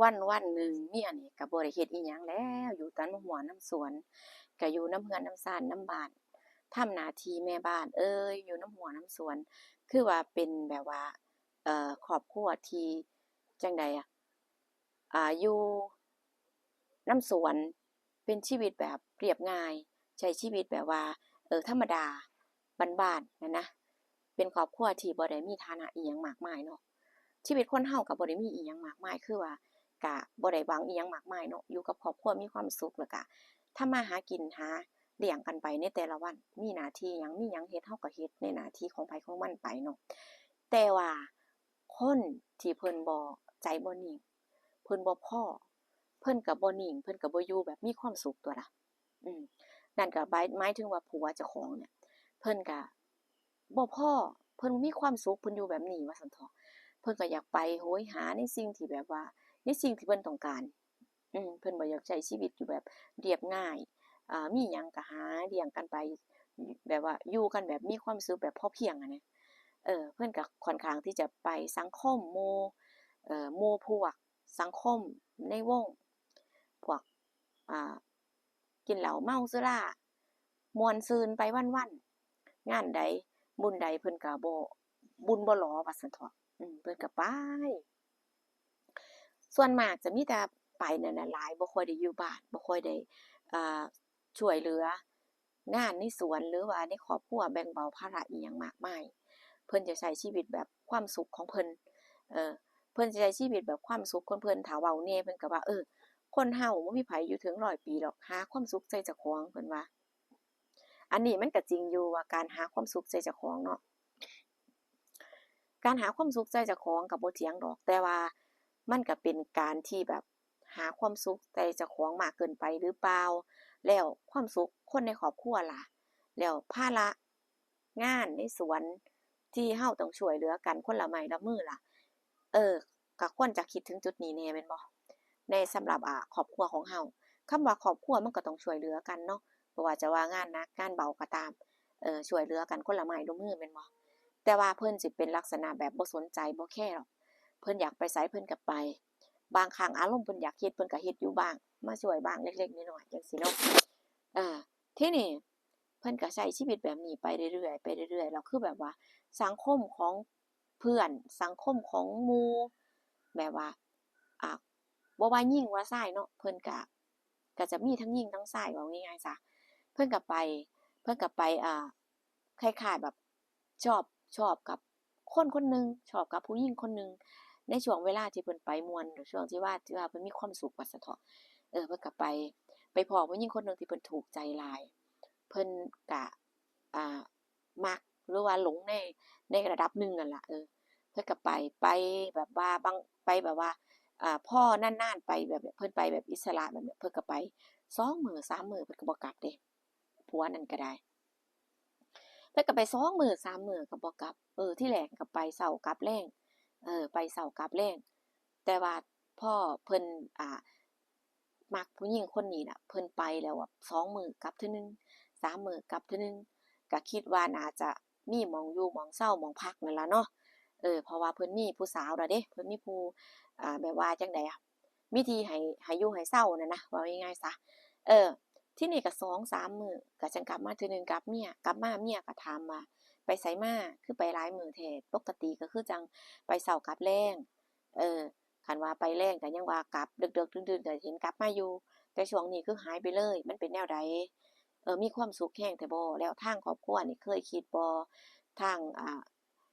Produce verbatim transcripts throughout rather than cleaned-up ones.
วันวันหนึ่งเมียนี่ก็บ่ได้เฮ็ดอิหยังแล้ว อยู่แต่นำหั้วนำสวน ก็อยู่นำเฮือนนำซานนำบ้าน ทำหน้าที่แม่บ้านเอย อยู่นำหั้วนำสวน คือว่าเป็นแบบว่า เอ่อ ครอบครัวที่จั่งใดอะ อ่า อยู่นำสวน เป็นชีวิตแบบเรียบง่าย ใช้ชีวิตแบบว่า เอ่อ ธรรมดา บ้านๆ หั้นนะ เป็นครอบครัวที่บ่ได้มีฐานะอิหยังมากมายเนาะ ชีวิตคนเฮาก็บ่ได้มีอิหยังมากมาย คือว่าก็บ่ได้หวังอิหยังมากมายเนาะ อยู่กับครอบครัวมีความสุข แล้วก็ทำมาหากิน หาเลี้ยงกันไปในแต่ละวัน มีหน้าที่หยัง มีหยังเฮ็ด เฮาก็เฮ็ดในหน้าที่ของไผของมันไปเนาะ แต่ว่าคนที่เพิ่นบ่ ใจบ่นิ่ง เพิ่นบ่พอ เพิ่นก็บ่นิ่ง เพิ่นก็บ่อยู่แบบมีความสุขตั่วล่ะ อืม นั่นก็หมาย หมายถึงว่าผัวเจ้าของเนี่ย เพิ่นก็บ่พอ เพิ่นบ่มีความสุข เพิ่นอยู่แบบนี้ว่าซั่นเถาะ เพิ่นก็อยากไปโหยหาในสิ่งที่แบบว่า ในสิ่งที่เพิ่นต้องการ อืม เพิ่นบ่อยากใช้ชีวิตอยู่แบบเรียบง่าย อ่า มีหยังก็หาเลี้ยงกันไป แบบว่าอยู่กันแบบมีความสุขแบบพอเพียงอะนะ เออ เพิ่นก็ค่อนข้างที่จะไปสังคมหมู่ เอ่อ หมู่พวกสังคมในวง พวก อ่า กินเหล้าเมาสุรา ม่วนซื่นไปวันๆ งานใดบุญใดเพิ่นก็บ่ บุญบ่หลอว่าซั่นเถาะ อืม เพิ่นก็ไป ส่วนมากจะมีแต่ไปนั่นน่ะหลาย บ่ค่อยได้อยู่บ้าน บ่ค่อยได้ อ่า ช่วยเหลืองานในสวน หรือว่าในครอบครัว แบ่งเบาภาระอิหยังมากมาย เพิ่นจะใช้ชีวิตแบบความสุขของเพิ่น เออ เพิ่นจะใช้ชีวิตแบบความสุขของเพิ่น ถ้าเว้าแหน่เพิ่นก็ว่า เออ คนเฮาบ่มีไผอยู่ถึงร้อยปีดอก หาความสุขใส่เจ้าของ เพิ่นว่า อันนี้มันก็จริงอยู่ว่าการหาความสุขใส่เจ้าของเนาะ การหาความสุขใส่เจ้าของก็บ่เถียงดอก แต่ว่ามันก็เป็นการที่แบบหาความสุขใส่เจ้าของมากเกินไปหรือเปล่า แล้วความสุขคนในครอบครัวล่ะ แล้วภาระงานในสวนที่เฮาต้องช่วยเหลือกันคนละไม้ละมือล่ะ เออ ก็ควรจะคิดถึงจุดนี้แหน่แม่นบ่ ในสำหรับ อ่า ครอบครัวของเฮา คำว่าครอบครัวมันก็ต้องช่วยเหลือกันเนาะ บ่ว่าจะว่างานหนักงานเบาก็ตาม เอ่อ ช่วยเหลือกันคนละไม้ละมือแม่นบ่ แต่ว่าเพิ่นสิเป็นลักษณะแบบบ่สนใจบ่แคร์ดอก เพิ่นอยากไปไสเพิ่นก็ไป บางครั้งอารมณ์เพิ่นอยากเฮ็ดเพิ่นก็เฮ็ดอยู่บ้าง มาช่วยบ้างเล็กๆน้อยๆจั่งซี้เนาะ อ่า ทีนี้เพิ่นก็ใช้ชีวิตแบบนี้ไปเรื่อยๆ ไปเรื่อยๆ แล้วคือแบบว่าสังคมของเพื่อน สังคมของหมู่ แบบว่า อ่า บ่ว่าหญิงว่าชายเนาะ เพิ่นก็ ก็จะมีทั้งหญิงทั้งชาย เว้าง่ายๆซะ เพิ่นก็ไป เพิ่นก็ไป อ่า คล้ายๆแบบชอบ ชอบกับคนคนหนึ่ง ชอบกับผู้หญิงคนหนึ่ง ในช่วงเวลาที่เพิ่นไปม่วน หรือช่วงที่ว่า ที่ว่าเพิ่นมีความสุขว่าซั่นเถาะ เออ เพิ่นก็ไป ไปพ้อผู้หญิงคนหนึ่งที่เพิ่นถูกใจหลาย เพิ่นก็ อ่า มัก หรือว่าหลงใน ในระดับหนึ่งนั่นล่ะ เออ เพิ่นก็ไป ไปแบบว่าบาง ไปแบบว่า อ่า พ้อนานๆไปแบบเนี้ย เพิ่นไปแบบอิสระแบบเนี้ย เพิ่นก็ไปสองมื้อสามมื้อ เพิ่นก็บ่กลับเด้ ผัวนั่นก็ได้ เพิ่นก็ไปสองมื้อสามมื้อก็บ่กลับ เออ ทีแรกก็ไปเช้ากลับแลง เออ ไปเช้ากลับแลง แต่ว่าพอเพิ่น อ่า มักผู้หญิงคนนี้น่ะ เพิ่นไปแล้วแบบสองมื้อกลับเทื่อหนึ่ง สามมื้อกลับเทื่อหนึ่ง ก็คิดว่าน่าจะมีหม่องอยู่หม่องเซาหม่องพักนั่นล่ะเนาะ เออ เพราะว่าเพิ่นมีผู้สาวแล้วเด้ เพิ่นมีผู้ อ่า แบบว่าจั่งใดอะ มีที่ให้ ให้อยู่ให้เซานั่นนะ เว้าง่ายๆซะ เออ ทีนี้ก็สองสามมื้อก็จั่งกลับมาเทื่อหนึ่งกับเมีย กลับมาเมียก็ถามว่า ไปไสมา คือไปหลายมื้อแท้ ปกติก็คือจั่งไปเช้ากลับแลง เออ คันว่าไปแลงก็ยังว่ากลับ ดึกๆดื่นๆก็เห็นกลับมาอยู่ แต่ช่วงนี้คือหายไปเลย มันเป็นแนวใด เออ มีความสุขแฮงแท้บ่ แล้วทางครอบครัวนี่เคยคิดบ่ ทาง อ่า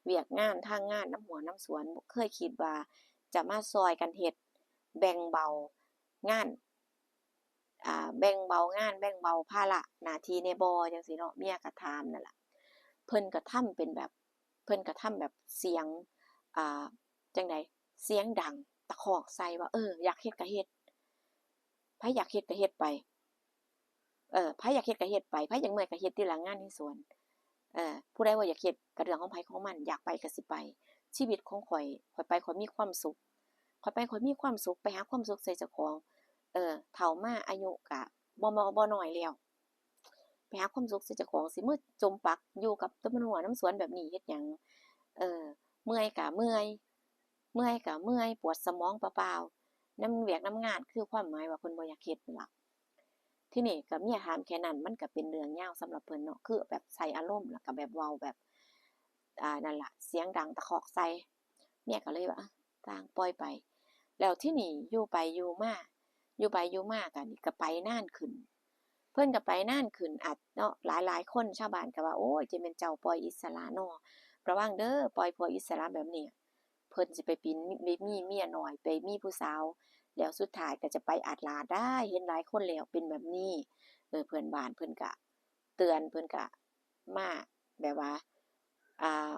เวียกงานทางงานนำหั้วนำสวน เคยคิดว่าจะมาซ่อยกันเฮ็ด แบ่งเบางาน อ่า แบ่งเบางาน แบ่งเบาภาระหน้าที่แหน่บ่ จั่งซี้เนาะ เมียก็ถามนั่นล่ะ เพิ่นก็ทำเป็นแบบ เพิ่นก็ทำแบบเสียง อ่า จั่งใด เสียงดังตะคอกใส่ว่า เออ อยากเฮ็ดก็เฮ็ด ไผอยากเฮ็ดก็เฮ็ดไป เออ ไผอยากเฮ็ดก็เฮ็ดไป ไผอยากเมื่อยก็เฮ็ดติล่ะ งานในสวน เออ ผู้ใดบ่อยากเฮ็ดก็เรื่องของไผของมัน อยากไปก็สิไป ชีวิตของข้อย ข้อยไปข้อยมีความสุข ข้อยไปข้อยมีความสุข ไปหาความสุขใส่เจ้าของ เออ เฒ่ามาอายุก็บ่ บ่ บ่น้อยแล้ว ไปหาความสุขใส่เจ้าของ สิมาจมปักอยู่กับแต่นำหั้วนำสวนแบบนี้เฮ็ดหยัง เออ เมื่อยก็เมื่อย เมื่อยก็เมื่อย ปวดสมองเปล่า นำเวียกนำงาน คือความหมายว่าเพิ่นบ่อยากเฮ็ดนั่นล่ะ ทีนี้ก็เมียถามแค่นั้น มันก็เป็นเรื่องยาวสำหรับเพิ่นเนาะ คือแบบใส่อารมณ์ แล้วก็แบบเว้าแบบ อ่า นั่นล่ะ เสียงดังตะคอกใส่ เมียก็เลยว่า เอ้อ ซ่าง ปล่อยไป แล้วทีนี้อยู่ไปอยู่มา อยู่ไปอยู่มาก็นี่ก็ไปนานขึ้น เพิ่นก็ไปนานขึ้น อาจ เนาะ หลายๆ คน ชาวบ้านก็ว่า โอ๊ย จั่งแม่นเจ้าปล่อยอิสระน้อ ระวังเด้อ ปล่อยผัวอิสระแบบนี้ เพิ่นสิไปปีน ไปมีเมียน้อย ไปมีผู้สาว แล้วสุดท้ายก็จะไปอาดลาดได้ เห็นหลายคนแล้วเป็นแบบนี้ เออ เพื่อนบ้านเพิ่นก็เตือน เพิ่นก็มาแบบว่า อ่า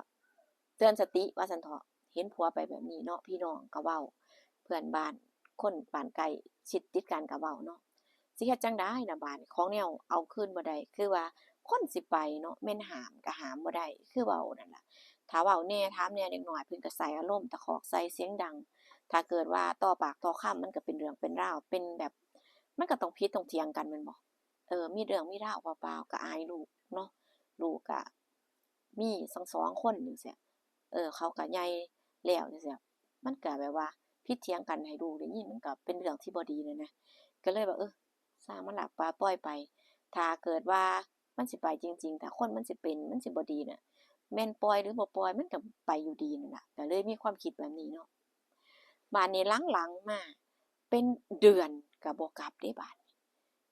เตือนสติว่าซั้นเถาะ เห็นผัวไปแบบนี้เนาะ พี่น้องก็เว้า เพื่อนบ้าน คนบ้านใกล้ชิดติดกันก็เว้าเนาะ สิเฮ็ดจั่งใดล่ะบาดนี้ ของแนวเอาคืนบ่ได้ คือว่าคนสิไปเนาะ แม่นห้ามก็ห้ามบ่ได้ คือเว้านั่นล่ะ ถ้าเว้าแหน่ ถามแหน่ เด็กน้อยเพิ่นก็ใส่อารมณ์ ตะคอกใส่ เสียงดัง ถ้าเกิดว่าต่อปากต่อคำ มันก็เป็นเรื่องเป็นราว เป็นแบบ มันก็ต้องผิดต้องเถียงกันแม่นบ่ เออ มีเรื่องมีราวเปล่าๆ ก็อายลูกเนาะ ลูกก็มีซั้งสองคนจั่งซี้ เออ เขาก็ใหญ่แล้วจั่งซี้ มันก็แบบว่าผิดเถียงกันให้ลูกได้ยิน มันก็เป็นเรื่องที่บ่ดีนั่นนะ ก็เลยว่า เออ ซ่างมันล่ะ ปะ ปล่อยไป ถ้าเกิดว่ามันสิไปจริงๆ ถ้าคนมันสิเป็น มันสิบ่ดีน่ะ แม่นปล่อยหรือบ่ปล่อย มันก็ไปอยู่ดีนั่นล่ะ ก็เลยมีความคิดแบบนี้เนาะ บาดนี้หลังๆ มา เป็นเดือนก็บ่กลับเด้บาดนี้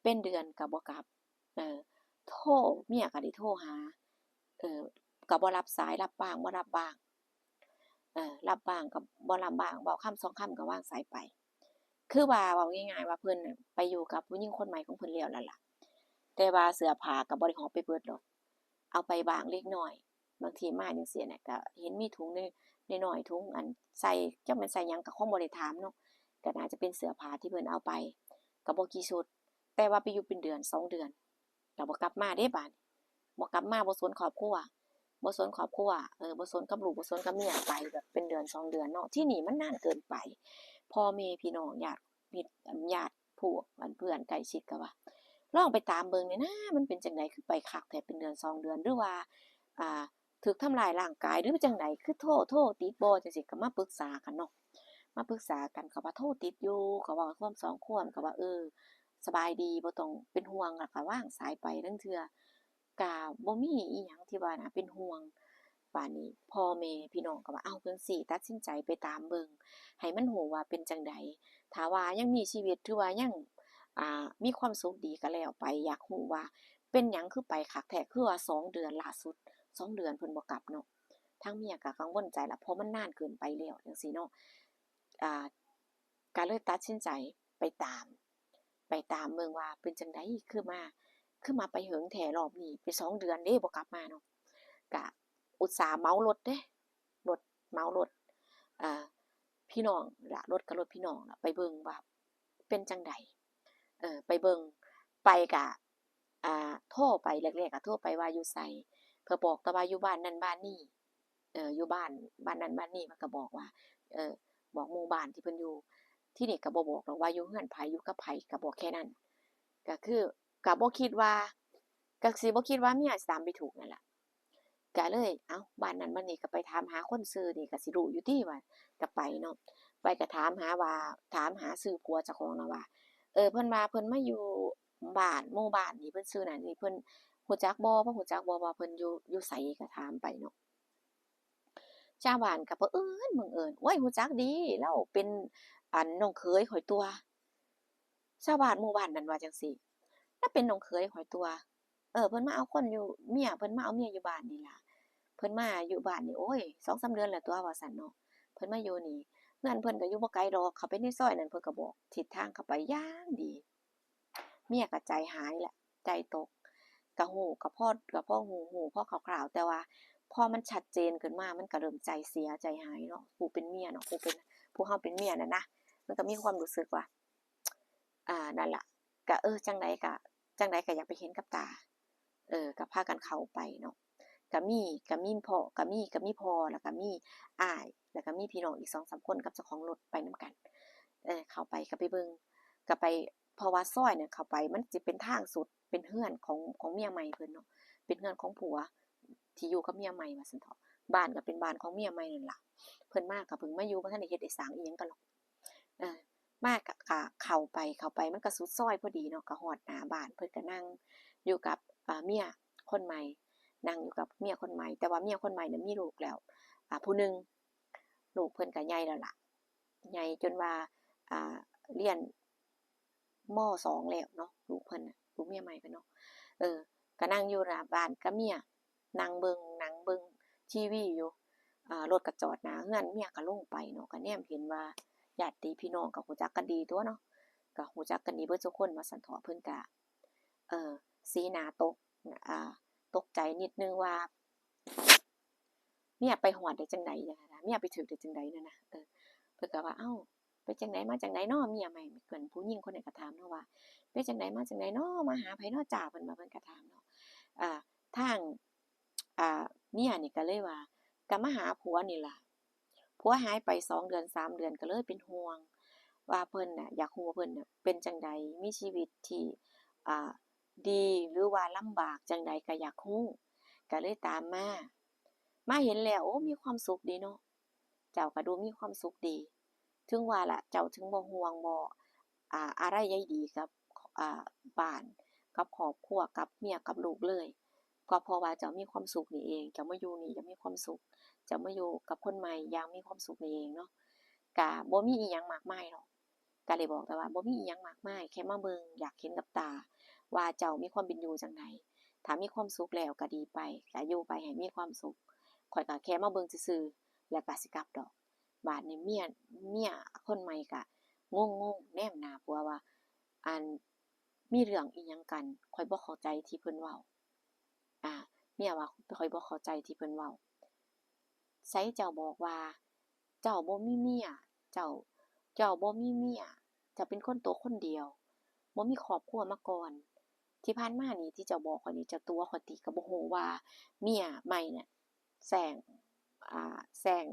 เป็นเดือนก็บ่กลับ เออ โทร เมียก็ได้โทรหา เออ ก็บ่รับสาย รับบ้าง บ่รับบ้าง เออ รับบ้างก็บ่รับบ้าง เว้าคำสองคำก็วางสายไป คือว่าเว้าง่ายๆ ว่าเพิ่นน่ะไปอยู่กับผู้หญิงคนใหม่ของเพิ่นแล้วนั่นล่ะ แต่ว่าเสื้อผ้าก็บ่ได้หอบไปเบิดดอก เอาไปบ้างเล็กน้อย บางทีมาจั่งซี้น่ะ ก็เห็นมีถุงน้อยๆ ถุงอันใส่ จักแม่นใส่หยัง ก็คงบ่ได้ถามเนาะ ก็น่าจะเป็นเสื้อผ้าที่เพิ่นเอาไป ก็บ่กี่ชุด แต่ว่าไปอยู่เป็นเดือนสองเดือน ก็บ่กลับมาเด้บาดนี้ บ่กลับมา บ่สนครอบครัว บ่สนครอบครัว เออ บ่สนกับลูก บ่สนกับเมีย ไปแบบเป็นเดือนสองเดือนเนาะ ทีนี้มันนานเกินไป พ่อแม่พี่น้อง ญาติมิตร อัน ญาติพวก อัน เพื่อนใกล้ชิดก็ว่า ลองไปตามเบิ่งแหน่นะ มันเป็นจั่งใด คือไปคักแท้ เป็นเดือนสองเดือน หรือว่า อ่า ถูกทำร้ายร่างกาย หรือจั่งใด คือโทร โทรติดบ่ จั่งซี้ ก็มาปรึกษากันเนาะ มาปรึกษากัน ก็ว่าโทรติดอยู่ ก็เว้าความสองความ ก็ว่า เออ สบายดี บ่ต้องเป็นห่วง แล้วก็วางสายไป ลางเทื่อก็บ่มีอิหยังที่ว่าน่าเป็นห่วง บาดนี้พ่อแม่พี่น้องก็ว่า เอ้า จั่งซี้ ตัดสินใจไปตามเบิ่ง ให้มันฮู้ว่าเป็นจั่งใด ถ้าว่ายังมีชีวิต ถือว่ายัง อ่า มีความสุขดีก็แล้วไป อยากฮู้ว่าเป็นหยังคือไปคักแท้ คือว่าสองเดือน ล่าสุดสองเดือนเพิ่นบ่กลับเนาะ ทางเมียก็กังวลใจล่ะ เพราะมันนานเกินไปแล้ว จั่งซี้เนาะ อ่า ก็เลยตัดสินใจไปตาม ไปตามเบิ่งว่าเป็นจั่งใด คือมา คือมาไปเหิงแท้รอบนี้ เป็นสองเดือนเด้บ่กลับมาเนาะ ก็อุตส่าห์เหมารถเด้ รถ เหมารถ อ่า พี่น้องล่ะ รถก็รถพี่น้องล่ะ ไปเบิ่งว่าเป็นจั่งใด เออ ไปเบิ่ง ไปก็ อ่า โทรไป แรกๆ ก็โทรไปว่าอยู่ไส เพิ่นบอกแต่ว่าอยู่บ้านนั้นบ้านนี้ เอ่อ อยู่บ้าน บ้านนั้นบ้านนี้ เพิ่นก็บอกว่า เอ่อ บอกหมู่บ้านที่เพิ่นอยู่ ทีนี้ก็บ่บอกดอกว่าอยู่เฮือนไผ อยู่กับไผ ก็บอกแค่นั้น ก็คือ ก็บ่คิดว่า ก็สิบ่คิดว่าเมียสิตามไปถูกนั่นล่ะ ก็เลย เอ้า บ้านนั้นบ้านนี้ ก็ไปถามหาคนชื่อนี่ ก็สิรู้อยู่ติว่า ก็ไปเนาะ ไปก็ถามหาว่า ถามหาชื่อผัวเจ้าของน่ะว่า เออ เพิ่นว่าเพิ่นมาอยู่บ้าน หมู่บ้านนี้ เพิ่นชื่อนั้นนี่ เพิ่นรู้จักบ่ พอรู้จักบ่ ว่าเพิ่นอยู่ อยู่ไส ก็ถามไปเนาะ ชาวบ้านก็บังเอิญ บังเอิญ โอ๊ย รู้จักดี ลาวเป็น อัน น้องเขยข้อยตั่ว ชาวบ้านหมู่บ้านนั้นว่าจั่งซี้ ลาวเป็นน้องเขยข้อยตั่ว เออ เพิ่นมาเอาคนอยู่ เมีย เพิ่นมาเอาเมียอยู่บ้านนี่ล่ะ เพิ่นมาอยู่บ้านนี่ โอ๊ย สองสามเดือนแล้วตั่ว ว่าซั่นเนาะ เพิ่นมาอยู่นี่ เฮือนเพิ่นก็อยู่บ่ไกลดอก เข้าไปในซอยนั้น เพิ่นก็บอกทิศทางเข้าไปอย่างดี เมียก็ใจหายละ ใจตก ก็ฮู้ ก็พอ ก็พอฮู้ ฮู้พอคร่าวๆ แต่ว่าพอมันชัดเจนขึ้นมา มันก็เริ่มใจเสีย ใจหายเนาะ ผู้เป็นเมียเนาะ ผู้เป็น ผู้เฮาเป็นเมียน่ะนะ มันก็มีความรู้สึกว่า อ่า นั่นล่ะ ก็ เออ จั่งใดก็ จั่งใดก็อยากไปเห็นกับตา เออ ก็พากันเข้าไปเนาะ ก็มี ก็มีพ่อ ก็มี ก็มีพ่อ แล้วก็มีอ้าย แล้วก็มีพี่น้องอีกสองสามคนกับเจ้าของรถไปนำกัน เออ เข้าไปก็ไปเบิ่ง ก็ไป เพราะว่าซอยนั้นเข้าไปมันสิเป็นทางสุด เป็นเฮือนของ ของเมียใหม่เพิ่นเนาะ เป็นเฮือนของผัวที่อยู่กับเมียใหม่ว่าซั่นเถาะ บ้านก็เป็นบ้านของเมียใหม่นั่นล่ะ เพิ่นมาก็เพิ่งมาอยู่ บ่ทันได้เฮ็ดได้สร้างอิหยังกันหรอก เออ มาก็ ก็เข้าไป เข้าไปมันก็สุดซอยพอดีเนาะ ก็ฮอดหน้าบ้าน เพิ่นก็นั่งอยู่กับ อ่า เมียคนใหม่ นั่งอยู่กับเมียคนใหม่ แต่ว่าเมียคนใหม่เนี่ยมีลูกแล้ว อ่า ผู้หนึ่ง ลูกเพิ่นก็ใหญ่แล้วล่ะ ใหญ่จนว่า อ่า เรียน ม.สอง แล้วเนาะ ลูกเพิ่นน่ะ ลูกเมียใหม่เพิ่นเนาะ เออ ก็นั่งอยู่หน้าบ้านกับเมีย นั่งเบิ่งหนังเบิ่งทีวีอยู่ อ่า รถก็จอดหน้าเฮือน เมียก็ลงไปเนาะ ก็แนมเห็นว่าญาติพี่น้องก็ฮู้จักกันดีตั่วเนาะ ก็ฮู้จักกันดีเบิดซุคนว่าซั้นเถาะ เพิ่นก็ เอ่อ สีหน้าตก อ่า ตกใจนิดหนึ่งว่า เมียไปฮอดได้จั่งใดจั่งซี้นะ เมียไปถืกได้จั่งใดนั่นนะ เออ เพิ่นก็ว่า เอ้า ไปจั่งใดมาจั่งใดน้อ เมียใหม่ เพิ่น ผู้หญิงคนนั้นก็ถามเนาะว่า ไปจั่งใดมาจั่งใดน้อ มาหาไผน้อจ้า เพิ่นว่า เพิ่นก็ถามเนาะ อ่า ทาง อ่า เมียนี่ก็เลยว่า ก็มาหาผัวนี่ล่ะ ผัวหายไปสองเดือนสามเดือน ก็เลยเป็นห่วงว่าเพิ่นน่ะ อยากฮู้ว่าเพิ่นน่ะเป็นจั่งใด มีชีวิตที่ อ่า ดีหรือว่าลำบากจั่งใดก็อยากฮู้ ก็เลยตามมา มาเห็นแล้ว โอ้ มีความสุขดีเนาะ เจ้าก็ดูมีความสุขดี ถึงว่าล่ะ เจ้าถึงบ่ห่วงบ่ อ่า อาลัยใยดีกับ อ่า บ้าน กับครอบครัว กับเมีย กับลูกเลย ก็เพราะว่าเจ้ามีความสุขนี่เอง เจ้ามาอยู่นี่เจ้ามีความสุข เจ้ามาอยู่กับคนใหม่อย่างมีความสุขนี่เองเนาะ ก็บ่มีอิหยังมากมายดอก ก็เลยบอกแต่ว่า บ่มีอิหยังมากมาย แค่มาเบิ่ง อยากเห็นกับตา ว่าเจ้ามีความเป็นอยู่จั่งใด ถ้ามีความสุขแล้วก็ดีไป ก็อยู่ไปให้มีความสุข ข้อยก็แค่มาเบิ่งซื่อๆ แล้วก็สิกลับดอก บาดนี้เมีย เมียคนใหม่ก็งงๆ แนมหน้าผัวว่า อัน มีเรื่องอิหยังกัน ข้อยบ่เข้าใจที่เพิ่นเว้า อ่า เมียว่า ข้อยบ่เข้าใจที่เพิ่นเว้า ไสเจ้าบอกว่า เจ้าบ่มีเมีย เจ้า เจ้าบ่มีเมีย เจ้าเป็นคนโตคนเดียว บ่มีครอบครัวมาก่อน ที่ผ่านมานี่ที่เจ้าบอกข้อยนี่ เจ้าตั๋วข้อยติ ก็บ่ฮู้ว่าเมียใหม่เนี่ย แซง อ่า แซง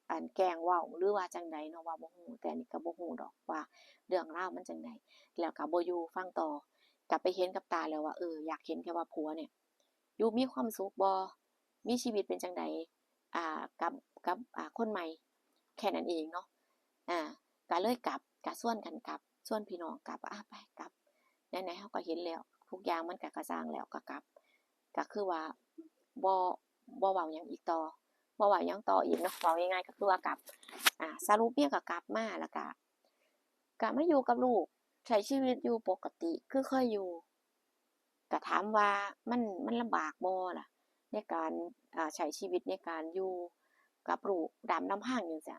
อัน แกล้งเว้าหรือว่าจั่งใดเนาะ ว่าบ่ฮู้ แต่อันนี้ก็บ่ฮู้ดอกว่าเรื่องราวมันจั่งใด แล้วก็บ่อยู่ฟังต่อ ก็ไปเห็นกับตาแล้วว่า เออ อยากเห็นแค่ว่าผัวเนี่ย อยู่มีความสุขบ่ มีชีวิตเป็นจั่งใด อ่า กับ กับ อ่า คนใหม่ แค่นั้นเองเนาะ อ่า ก็เลยกลับ ก็ชวนกันกลับ ชวนพี่น้องกลับ อ่า ไปกลับ ไหนๆ เฮาก็เห็นแล้ว ทุกอย่างมันก็กระจ่างแล้ว ก็กลับ ก็คือว่า บ่ บ่เว้าหยังอีกต่อ บ่เว้าหยังต่ออีกเนาะ เว้าง่ายๆ ก็คือว่ากลับ อ่า สรุปเมียก็กลับมา แล้วก็ ก็มาอยู่กับลูก ใช้ชีวิตอยู่ปกติคือเคยอยู่ ก็ถามว่ามัน มันลำบากบ่ล่ะ ในการ อ่า ใช้ชีวิตในการอยู่กับลูกตามลำพังจั่งซี้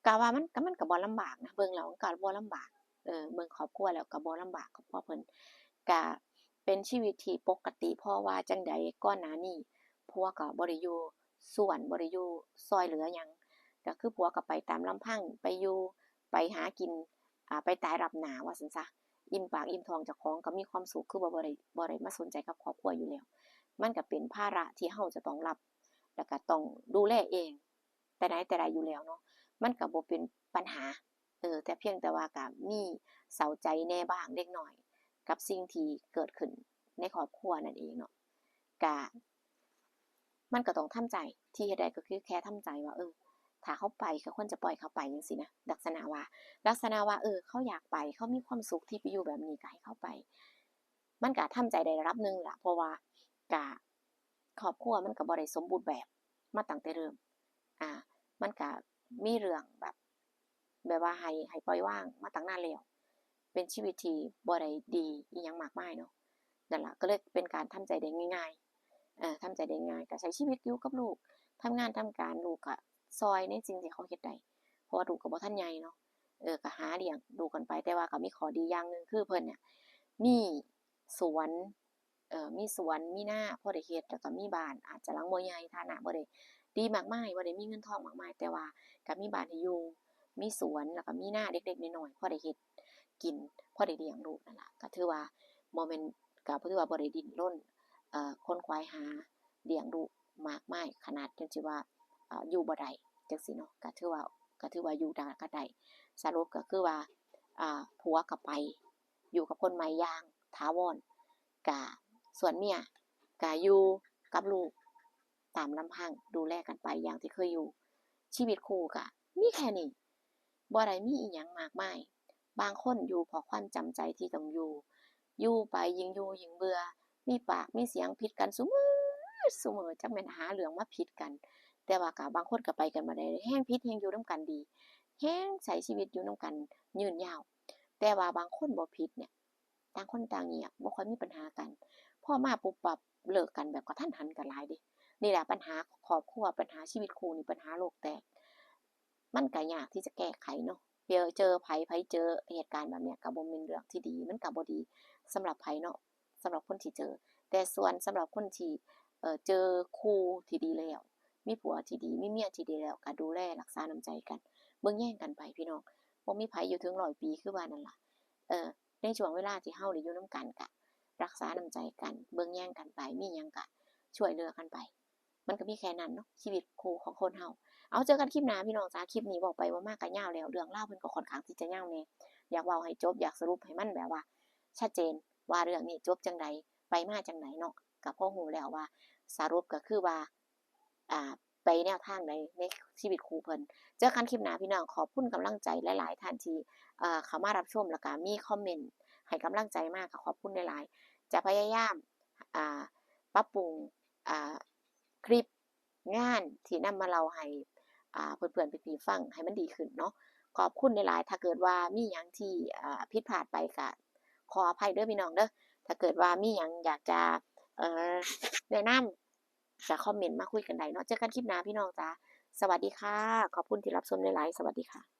ก็ว่ามัน ก็ มันก็บ่ลำบากนะ เบิ่งแล้วมันก็บ่ลำบาก เออ เบิ่งครอบครัวแล้วก็บ่ลำบาก ครอบครัวเพิ่น ก็เป็นชีวิตที่ปกติ เพราะว่าจั่งใดก่อนหน้านี้ผัวก็บ่ได้อยู่สวน บ่ได้อยู่ซอยเหลือหยัง ก็คือผัวก็ไปตามลำพัง ไปอยู่ ไปหากิน อ่า ไปตายรับหน้าว่าซั้นซะ อิ่มปากอิ่มท้องเจ้าของก็มีความสุข คือว่าบ่ได้ บ่ได้มาสนใจกับครอบครัวอยู่แล้ว มันก็เป็นภาระที่เฮาจะต้องรับ แล้วก็ต้องดูแลเอง แต่ไหนแต่ไรอยู่แล้วเนาะ มันก็บ่เป็นปัญหา เออ แต่เพียงแต่ว่าก็มีเศร้าใจแหน่บ้างเล็กน้อย กับสิ่งที่เกิดขึ้นในครอบครัวนั่นเองเนาะ ก็ มันก็ต้องทำใจ ที่เฮ็ดได้ก็คือแค่ทำใจว่า เออ ถ้าเขาไปก็ควรจะปล่อยเขาไปจั่งซี้นะ ลักษณะว่า ลักษณะว่า เออ เขาอยากไป เขามีความสุขที่ไปอยู่แบบนี้ ก็ให้เขาไป มันก็ทำใจได้ระดับหนึ่งล่ะ เพราะว่าก็ครอบครัวมันก็บ่ได้สมบูรณ์แบบมาตั้งแต่เริ่ม อ่า มันก็มีเรื่องแบบ แบบว่าให้ ให้ปล่อยวางมาตั้งนานแล้ว เป็นชีวิตที่บ่ได้ดีอิหยังมากมายเนาะ นั่นล่ะ ก็เลยเป็นการทำใจได้ง่ายๆ เอ่อ ทำใจได้ง่าย ก็ใช้ชีวิตอยู่กับลูก ทำงานทำการ ลูกก็ซอยในสิ่งที่เขาเฮ็ดได้ เพราะว่าลูกก็บ่ทันใหญ่เนาะ เออ ก็หาเลี้ยงลูกกันไป แต่ว่าก็มีข้อดีอย่างหนึ่ง คือเพิ่นเนี่ยมีสวน เอ่อ มีสวน มีนา พอได้เฮ็ด แล้วก็มีบ้าน อาจจะหลังบ่ใหญ่ ฐานะบ่ได้ดีมากมาย บ่ได้มีเงินทองมากมาย แต่ว่าก็มีบ้านให้อยู่ มีสวน แล้วก็มีนาเล็กๆ น้อยๆ พอได้เฮ็ดกิน พอได้เลี้ยงลูกนั่นล่ะ ก็ถือว่าบ่แม่น ก็ถือว่าบ่ได้ดิ้นรน เอ่อ ขนขวายหาเลี้ยงลูกมากมายขนาดจนสิว่า เอ่อ อยู่บ่ได้จั่งซี้เนาะ ก็ถือว่า ก็ถือว่าอยู่ได้ ก็ได้ สรุปก็คือว่า อ่า ผัวก็ไปอยู่กับคนใหม่อย่างถาวร ก็ส่วนเมียก็อยู่กับลูกตามลำพัง ดูแลกันไปอย่างที่เคยอยู่ ชีวิตคู่ก็มีแค่นี้ บ่ได้มีอิหยังมากมาย บางคนอยู่เพราะความจำใจที่ต้องอยู่ อยู่ไปยิ่งอยู่ยิ่งเบื่อ มีปากมีเสียงผิดกันซุมื้อซุมื้อ จักแม่นหาเรื่องมาผิดกัน แต่ว่าก็บางคนก็ไปกันบ่ได้ แฮ่งผิดแฮ่งอยู่นำกันดี แฮ่งใช้ชีวิตอยู่นำกันยืนยาว แต่ว่าบางคนบ่ผิดเนี่ย ต่างคนต่างเงียบ บ่ค่อยมีปัญหากัน พอมาปุ๊บปั๊บเลิกกันแบบกะทันหันก็หลายเดะ นี่แหละปัญหาครอบครัว ปัญหาชีวิตคู่นี่ ปัญหาโลกแตก มันก็ยากที่จะแก้ไขเนาะ เจอ เจอไผ ไผเจอเหตุการณ์แบบเนี้ย ก็บ่แม่นเรื่องที่ดี มันก็บ่ดีสำหรับไผเนาะ สำหรับคนที่เจอ แต่ส่วนสำหรับคนที่ เอ่อ เจอคู่ที่ดีแล้ว มีผัวที่ดี มีเมียที่ดีแล้ว ก็ดูแลรักษาน้ำใจกัน เบิ่งแยงกันไปพี่น้อง บ่มีไผอยู่ถึงร้อยปีคือว่านั่นล่ะ เอ่อ ในช่วงเวลาที่เฮาได้อยู่นำกัน ก็รักษาน้ำใจกัน เบิ่งแยงกันไป มีหยังก็ช่วยเหลือกันไป มันก็มีแค่นั้นเนาะ ชีวิตคู่ของคนเฮา เอา เจอกันคลิปหน้าพี่น้องจ๋า คลิปนี้เว้าไปเว้ามาก็ยาวแล้ว เรื่องราวเพิ่นก็ค่อนข้างที่จะยาวแหน่ อยากเว้าให้จบ อยากสรุปให้มันแบบว่าชัดเจน ว่าเรื่องนี้จบจั่งใด ไปมาจั่งใดเนาะ ก็พอรู้แล้วว่า สรุปก็คือว่า อ่า ไปแนวทางใดในชีวิตคู่เพิ่น เจอกันคลิปหน้าพี่น้อง ขอบคุณกำลังใจหลายๆท่านที่ เอ่อ เข้ามารับชม แล้วก็มีคอมเมนต์ให้กำลังใจมา ก็ขอบคุณหลายๆ จะพยายาม อ่า ปรับปรุง อ่า คลิปงานที่นำมาเล่าให้ อ่า เพื่อนๆพี่ๆฟังให้มันดีขึ้นเนาะ ขอบคุณหลายๆ ถ้าเกิดว่ามีหยังที่ อ่า ผิดพลาดไปก็ขออภัยเด้อพี่น้องเด้อ ถ้าเกิดว่ามีหยังอยากจะ เอ่อ แนะนำ ก็คอมเมนต์มาคุยกันได้เนาะ เจอกันคลิปหน้าพี่น้องจ๋า สวัสดีค่ะ ขอบคุณที่รับชมหลายๆ สวัสดีค่ะ